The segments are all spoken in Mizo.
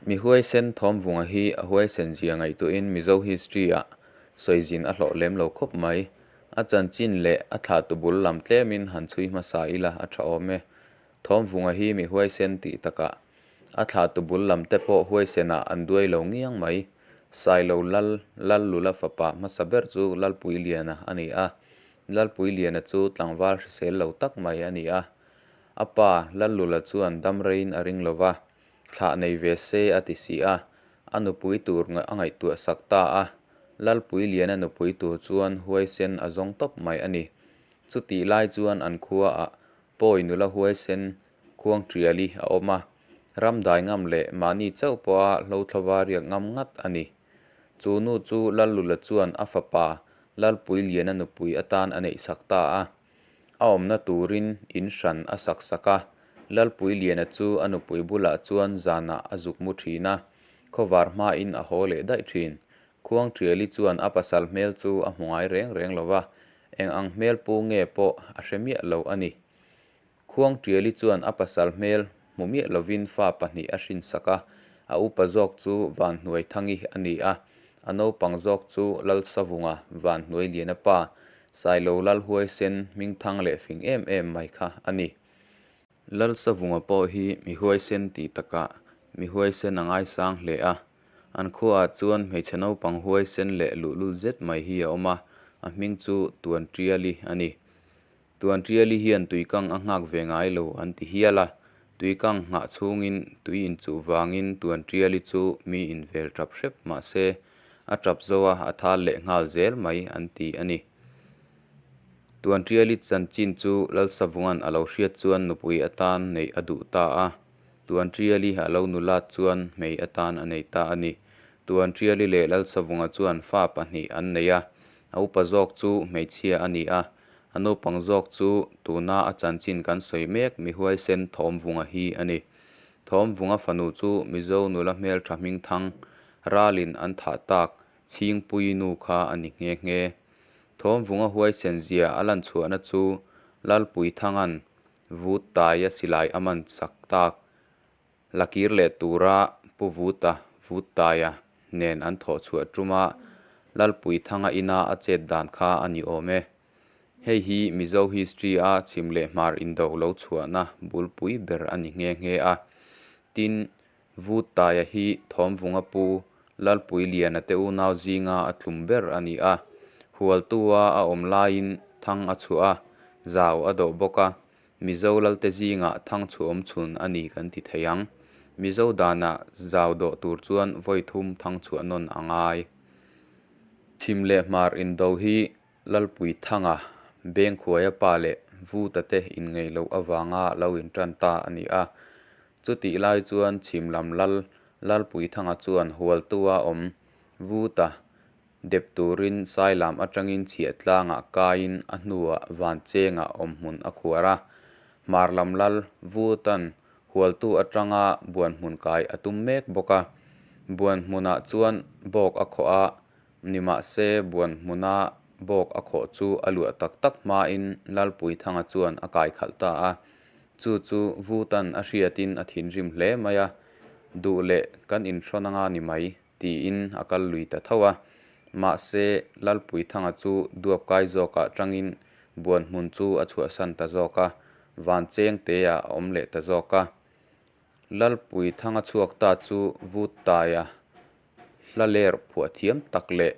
Mi huaisen Thawmvunga hi a huaisen zia ngaihtuahin Mizo history-ah sawizin a hlawh lem lo khawp mai. A chanchin leh a thlahtu bul lam tlemin han chhui hmasa ila a tha awm e. Thawmvunga hi mi huaisen tih takah a thlahtu bul lam te pawh huaisenah an duai lo ngiang mai. Sailo Lal, Lallula fapa hmasa ber chu Lalpuiliana a ni a. Lalpuiliana chu tlangval hrisel lo tak mai a ni a. A pa Lallula chuan dam reiin a ring lo va, Thlah nei ve se a ti si a, a nupui tur a ngaihtuah sak ta a. Lalpuiliana nupui tur chuan huaisen a zawng tawp mai a ni. Chutih lai chuan an khuaah Pawi nula huaisen Khuangṭiali a awm a, ramdai ngam leh mahni chauh pawha hlothlova riak ngam ngat a ni. Chu nu chu Lallula chuan a fapa Lalpuiliana nupui atan a neih sak ta a. A awmna turin in hran a sak sak a, Lalpuiliana chu a nupui bulah chuan zanah a zuk mu thin a, khawvar hmain a haw leh daih thin. Khuangṭiali chuan a pasal hmel chu a hmu ngai reng reng lo va, eng ang hmel pu nge pawh a hre miah lo a ni. Khuangṭiali chuan a pasal hmel hmu miah lovin fa pahnih a hrinsak a, a upa zawk chu Vanhnuaithangi a ni a, a naupang zawk chu Lalsavunga Vanhnuailiana pa, Sailo Lalhuaisen hmingthang leh fing em em mai kha a ni. Lalsavunga pawh hi mi huaisen tih takah mi huaisen a ngaisang hle a, an khuaah chuan hmeichhe naupang huaisen leh luhlul zet mai hi a awm a, a hming chu Tuanṭiali a ni. Tuanṭiali hian tuikang a nghak ve ngai lo an ti hial a, tuikang nghah chhungin tui inchuh vangin Tuanṭiali chu mi invel ṭap hrep mah se a ṭap zo a, a thal leh nghal zel mai an ti a ni. Tuanṭiali chanchin chu Lalsavunga'n a lo hriat chuan nupui atan neih a duh ta a, Tuanṭiali a lo nulat chuan hmei atan a nei ta a ni. Tuanṭiali leh Lalsavunga chuan fa pahnih an nei a, a upa zawk chu hmeichhia a ni a, A naupang zawk chu tuna a chanchin kan sawi mek mi huaisen Thawmvunga hi a ni. Thawmvunga fanu chu Mizo nula hmeltha hmingthang ralin an thah tak Chhingpui nu kha a ni nghe nghe. Thawmvunga huaisen zia a lan chhuahna chu Lalpuithanga'n vut taia silai a man chak tak La kir leh tura Pu Vuta, Vuttaia, nen an thawh chhuah tuma Lalpuithanga ina a chet dan kha a ni awm e. Hei hi Mizo history-a chhim leh hmar indo lo chhuahna bulpui ber a ni nghe nghe a. Tin, Vuttaia hi Thawmvunga pu Lalpuiliana te unau zinga a tlum ber a ni a. Hualtua a awm laiin thang a chhuah a, zau a dawh bawk a. Mizo lalte zingah thangchhuah awm chhun a ni kan ti thei ang. Mizo danah zau dawh tur chuan vawi thum thangchhuah nawn a ngai. Chhim leh hmar indo hi Lalpuithanga, Bengkhuaia pa leh Vuta te inngeih loh avanga lo intan ta a ni a. Chutih lai chuan chhim lam lal Lalpuithanga chuan Hualtua awm Vuta Dep turin Sailam atangin chhiahtlangah kaiin a hnuah Vanchengah awmhmun a khuar a. Hmar lam lal Vutan hualtu atanga buanhmun kai a tum mek bawk a. Buanhmunah chuan bawk a khawh a, nimahse buanhmuna bawk a khawh chu a luah tak tak hmain Lalpuithanga chuan a kai khalh ta a. Chu chu Vutan a hriatin a thinrim hle mai a, Duh leh kan inhrawn anga ni mai. Tiin a kal lui ta tho a. Mahse, Lalpuithanga chu duapkai zawkah tangin buanhmun chu a chhuahsan ta zawk a, Vanchengtea a awm leh ta zawk a. Lalpuithanga chhuak ta chu Vuttaia hla ler phuah thiam tak leh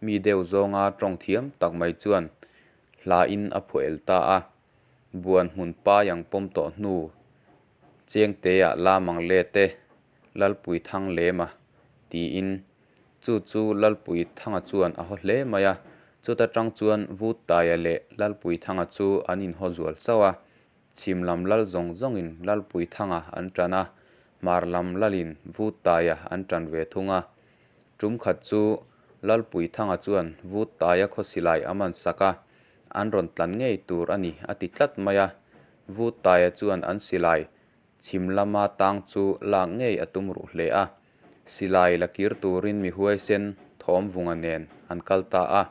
mi deuh zawnga tawng thiam tak mai chuan hlain a phuah el ta a. Buanhmun paiang pawm tawh hnu Chengtea lamang let e. Lalpuithang lem a, tiin chu chu Lalpuithanga chuan a haw hle mai a. Chuta tang chuan Vuttaia leh Lalpuithanga chu an inhaw zual chauh a. Chhim lam lal zawng zawngin Lalpuithanga an tan a, hmar lam lalin Vuttaia an tan ve thung a. Tum khat chu Lalpuithanga chuan Vuttaia khaw silai a man sak a, an rawn tlan ngei tur a ni a ti tlat mai a. Vuttaia chuan an silai Chhim lama tang chu lak ngei a tum ruh hle a, silai la kir turin mi huaisen Thawmvunga nen an kal ta a.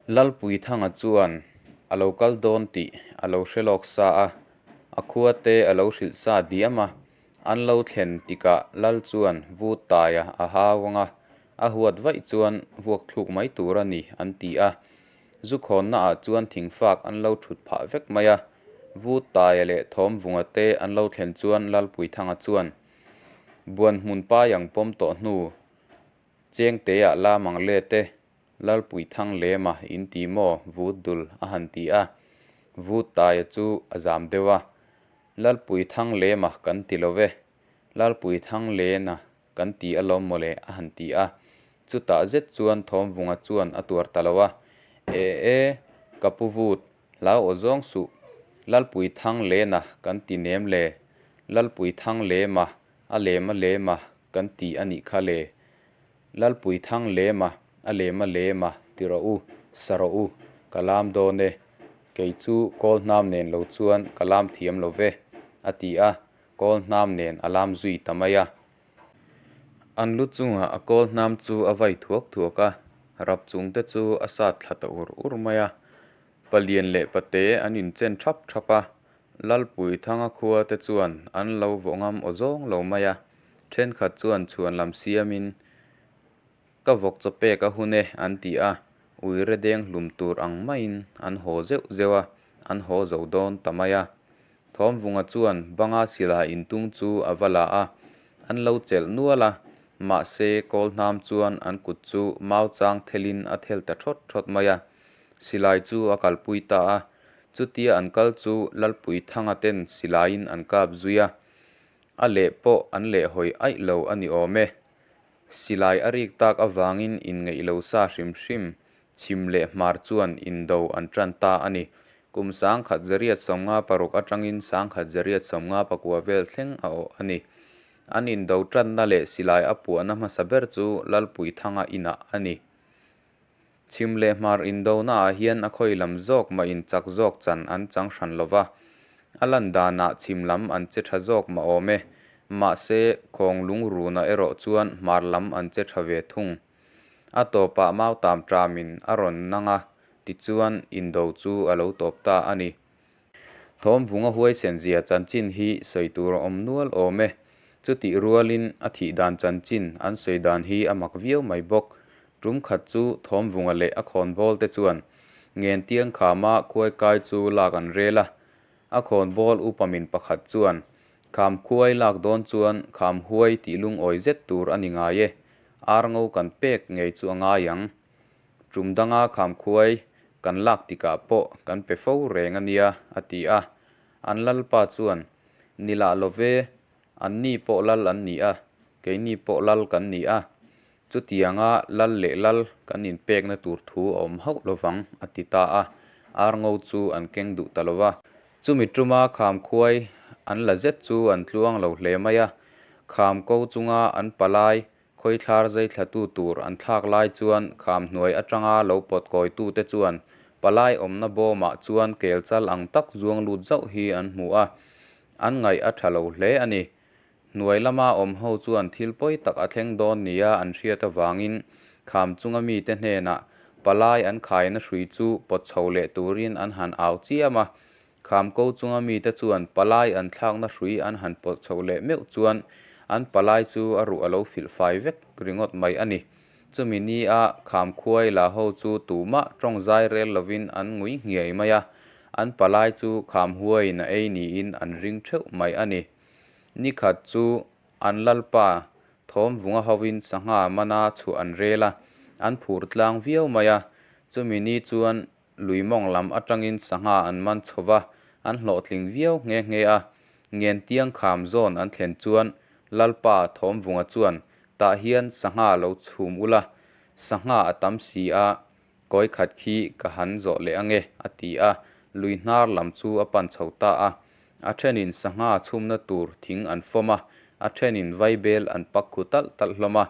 Lalpuithanga chuan a lo kal dawn tih a lo hre lawk sa a, a khua te a lo hrilh sa diam a. An lo thlen tikah lal chuan Vuttaia a hau ang a, a huat vaih chuan vuak thluk mai tur a ni an ti a. Zu khawnnaah chuan thingfak an lo thut phah vek mai a. Vuttaia leh Thawmvunga te an lo thlen chuan Lalpuithanga chuan Buanhmun pai ang pawm tawh hnu Chengteah lam ang let e, Lalpuithang lema in ti maw vut dul a han ti a, vut taia chu a zam deuh a, Lalpuithang lema kan ti lo ve, Lalpuithang lena kan ti alawm mawle a han ti a, chutah zet chuan Thawmvunga chuan a tuar ta lo a, E e, ka pu vut, hlau aw zawng suh, Lalpuithang lena kan ti nem le, Lalpuithang lema a lem a lem a kan ti a nih kha le. Lalpuithang lem a, a lem a lem a, ti rawh u, sa rawh u, ka lam dawn e. Kei chu kawl hnam nen lo chuan ka lam thiam lo ve, a ti a, kawl hnam nen a lam zui ta mai a. An lu chungah a kawl hnam chu a vai thuak thuak a, rap chung te chu a sat thla ta ur ur mai a. Palian leh pate an inchen thap thap a, Lalpuithanga khua te chuan an lo vawh ngam aw zawng lo mai a, thenkhat chuan chhuan lam siamin ka vawk chaw pek a hun e an ti a, uire deng hlum tur ang maiin an haw zeuh zeuh a, an haw zo dawn ta mai a. Thawmvunga chuan banga silai intung chu a va la a, an lo chelh nual a, mahse kawl hnam chuan an kut chu mau chang thelin a thel ta thawt thawt mai a. Silai chu a kalpui ta a, chutia an kal chu Lalpuithanga ten silaiin an kap zui a, a leh pawh an leh hawi aih lo a ni awm e. Silai a rik tak avangin inngeih lo sa hrim hrim chhim leh hmar chuan indo an tan ta a ni. Kum 1956 atangin 1959 vel thleng a awh a ni. An indo tanna leh silai a puahna hmasa ber chu Lalpuithanga inah a ni. Chhim leh hmar indonaah hian a khawi lam zawk mah in chak zawk chan an chang hran lo va, a lan danah chhim lam an che tha zawk mah awm e. Mahse, khawng lungrunah erawh chuan hmar lam an che tha ve thung. A tawpah mautam ṭamin a rawn nang a, tichuan indo chu a lo tawp ta a ni. Thawmvunga huaisen zia chanchin hi sawi tur a awm nual awm e. Chutih rualin a thih dan chanchin an sawi dan hi a mak viau mai bawk. Tum khat chu Thawmvunga leh a khawnbawl te chuan Ngentiang khama khuai kai chu lak an rel a. A khawnbawl upa min pakhat chuan Kham khuai lak dawn chuan kham huai tih lungawi zet tur a ni ngai e. Ar ngo kan pek ngei chu a ngai ang. Tum danga khamkhuai kan lak tikah pawh kan pe fo reng a nia, a ti a. An lalpa chuan, Ni lah lo ve, anni pawh lal an ni a, keini pawh lal kan ni a. Chutianga lal leh lal kan inpekna tur thu a awm hauh lovang, a ti ta a. Ar ngo chu an keng duh ta lo va. Chumi tuma khamkhuai an la zet chu an tluang lo hle mai a. Kham ko chunga an palai Khawithlar zai thlatu tur an thlak lai chuan kham hnuai atanga lo pawt kawitute chuan palai awmna bawmah chuan kel chal ang tak zuang lut zauh hi an hmu a, an ngaih a tha lo hle a ni. Hnuai lama awm ho chuan thil pawi tak a thleng dawn nia an hriat avangin kham chunga mite hnenah palai an khaina hrui chu pawt chho leh turin an han au chiam a, Kham ko chunga mite chuan palai an thlakna hrui an han pawlh chhoh leh meuh chuan an palai chu a ruh a lo filh fai vek ringawt mai a ni. Chumi nia kham khuai la ho chu tumah tawng zai rel lovin an ngui nghiai mai a, an palai chu kham huaiin a ei niin an ring theuh mai a ni. Nikhat chu an lalpa thawmvunga hovin sangha mana chhuah an rel a, an phur tlang viau mai a, chumi ni chuan Lui mawng lam atangin sangha an man chho va, an hlawhtling viau nghe nghe a. Ngentiang kham zawn an thlen chuan Lalpa Thawmvunga chuan tah hian sangha lo chhum ula, sangha a tam si a, kawi khat khi ka han zawh leh ange a ti a, lui hnar lam chu a pan chho ta a. A thenin sangha chhumna tur thing an fawm a, a thenin vaibel an pak khu talh talh hlawm a.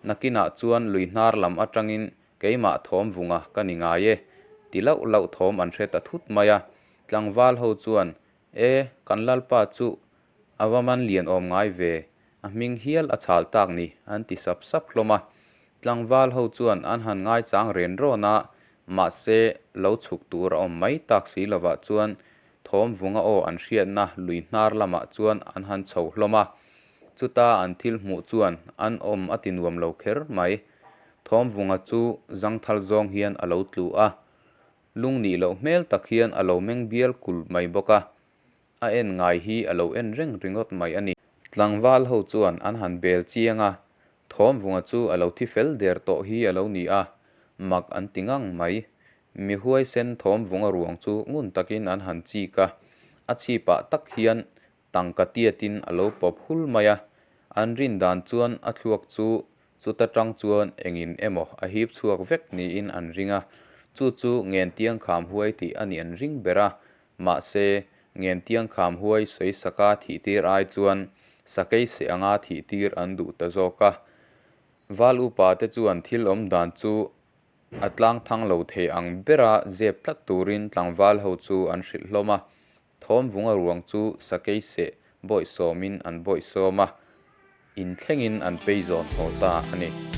Nakinah chuan lui hnar lam atangin Keimah thawm vunga ka ni ngai e, ti lauh lauh thawm an hre ta thut mai a. Tlangval ho chuan, E, kan Lalpa chu a va man lian awm ngai ve, a hming hial a chhal tak ni, an ti sap sap hlawm a. Tlangval ho chuan an han ngaichang ren rawn a, mahse, lo chhuk tur a awm mai tak si lovah chuan thawm vunga aw an hriatna lui hnar lamah chuan an han chho hlawm a. Chuta an thil hmuh chuan an awm a ti nuam lo kher mai. Thawmvunga chu zangthal zawng hian a lo tlu a, lung nih loh hmel tak hian a lo meng bial kulh mai bawk a. A en ngai hi a lo en reng ringawt mai a ni. Tlangval ho chuan an han bel chiang a, Thawmvunga chu a lo thi fel der tawh hi a lo ni a, mak an ti ngang mai. Mi huaisen Thawmvunga ruang chu ngun takin an han chik a, a chhipah tak hian tangka tiatin a lo pawp hul mai a, an rin dan chuan a thluak chu chuta tang chuan engin emaw a hip chhuak vek niin an ring a, chu chu Ngentiang kham huai tih a nih an ring ber a, mahse Ngentiang kham huai sawi saka thih tir ai chuan sakei seh anga thih tir an duh ta zawk a. Val upa te chuan thil awm dan chu A tlang thang lo thei ang bera zep tlat turin tlangval ho chu an hrilh hlawm a, Thawmvunga ruang chu sakei seh bawihsawmin an bawihsawm a, inthlengin an pei zawn haw ta a ni.